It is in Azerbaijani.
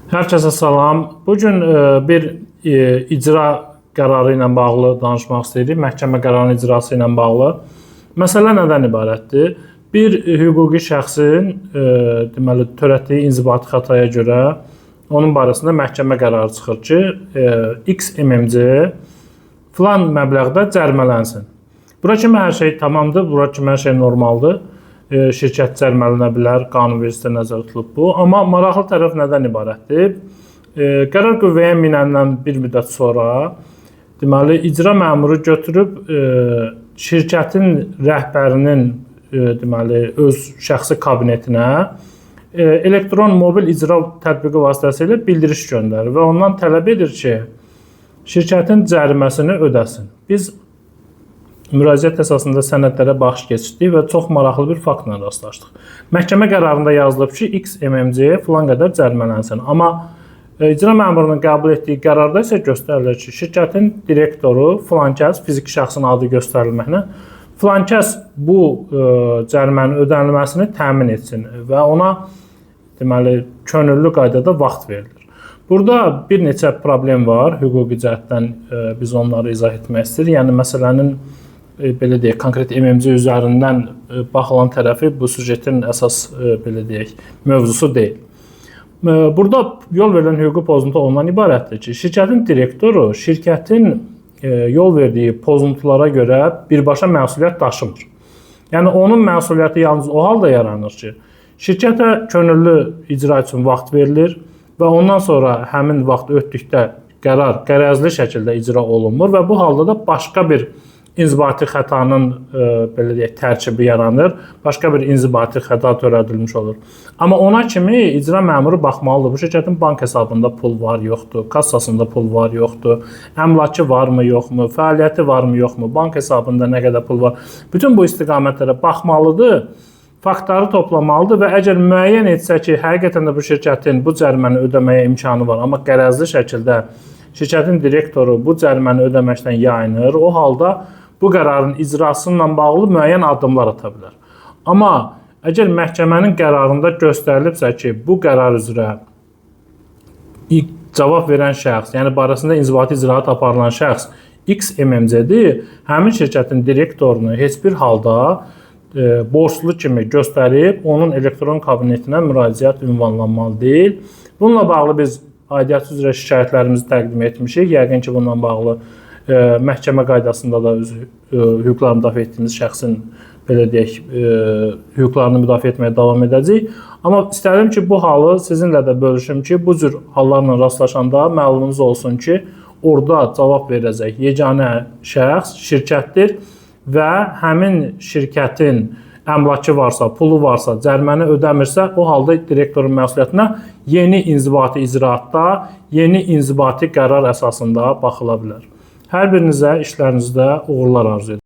Hər kəsə salam. Bu gün bir icra qərarı ilə bağlı danışmaq istəyirik. Məhkəmə qərarının icrası ilə bağlı. Məsələ nədən ibarətdir? Bir hüquqi şəxsin deməli törətdiyi inzibati xətaya görə onun barəsində məhkəmə qərarı çıxır ki, XMMC filan məbləğdə cərimələnsin. Bura kimi hər şey tamamdır, bura kimi hər şey normaldır. Şirkət cərimələnə bilər, qanunvericilikdə nəzərdə tutulub bu. Amma maraqlı tərəf nədən ibarətdir? Qərar qüvvəyə minəndən bir müddət sonra deməli icra məmuru götürüb şirkətin rəhbərinin deməli öz şəxsi kabinetinə elektron mobil icra tətbiqi vasitəsilə bildiriş göndərir və ondan tələb edir ki, şirkətin cəriməsini ödəsin. Biz müraciət əsasında sənədlərə baxış keçirdik və çox maraqlı bir faktla rastlaşdıq. Məhkəmə qərarında yazılıb ki, XMMC filan qədər cərimələnsin. Amma icra məmurunun qəbul etdiyi qərarda isə göstərilir ki, şirkətin direktoru filan kəs, fiziki şəxsin adı göstərilməklə filan kəs bu cərimənin ödənilməsini təmin etsin və ona deməli könüllü qaydada vaxt verilir. Burada bir neçə problem var. Hüquqi cəhətdən biz onları izah etmək istəyirik. Yəni məsələnin belə deyək, konkret MMC üzərindən baxılan tərəfi bu süjetin əsas belə deyək, mövzusu deyil. Burada yol verilən hüquqi pozuntu ondan ibarətdir ki, şirkətin direktoru şirkətin yol verdiyi pozuntulara görə birbaşa məsuliyyət daşımır. Yəni onun məsuliyyəti yalnız o halda yaranır ki, şirkətə könüllü icra üçün vaxt verilir və ondan sonra həmin vaxt ötdükdə qərar qərəzli şəkildə icra olunmur və bu halda da başqa bir inzibati xətanın belə deyək, tərkibi yaranır, başqa bir inzibati xəta törədilmiş olur. Amma ona kimi icra məmuru baxmalıdır. Bu şirkətin bank hesabında pul var, yoxdur, kassasında pul var, yoxdur, əmlakı varmı, yoxmu, fəaliyyəti varmı, yoxmu, bank hesabında nə qədər pul var. Bütün bu istiqamətlərə baxmalıdır, faktları toplamalıdır və əgər müəyyən etsə ki, həqiqətən də bu şirkətin bu cəriməni ödəməyə imkanı var, amma qərəzli şəkildə şirkətin direktoru bu cəriməni ödəməkdən yayınır, o halda bu qərarın icrası ilə bağlı müəyyən addımlar ata bilər. Amma əgər məhkəmənin qərarında göstərilibsə ki, bu qərar üzrə ilk cavab verən şəxs, yəni barəsində inzibati icraat aparılan şəxs XMMC-dir, həmin şirkətin direktorunu heç bir halda borclu kimi göstərib onun elektron kabinetinə müraciət ünvanlanmalı deyil. Bununla bağlı biz aidiyyatı üzrə şikayətlərimizi təqdim etmişik. Yəqin ki, bununla bağlı məhkəmə qaydasında da öz hüquqlarını müdafiə etdiyimiz şəxsin belə deyək, hüquqlarını müdafiə etməyə davam edəcəyik. Amma istədim ki, bu halı sizinlə də bölüşüm ki, bu cür hallarla rastlaşanda məlumunuz olsun ki, orada cavab verəcək yeganə şəxs şirkətdir və həmin şirkətin əmlakı varsa, pulu varsa, cəriməni ödəmirsə, o halda direktorun məsuliyyətinə yeni inzibati icraatda, yeni inzibati qərar əsasında baxıla bilər. Hər birinizə işlərinizdə uğurlar arzu edirəm.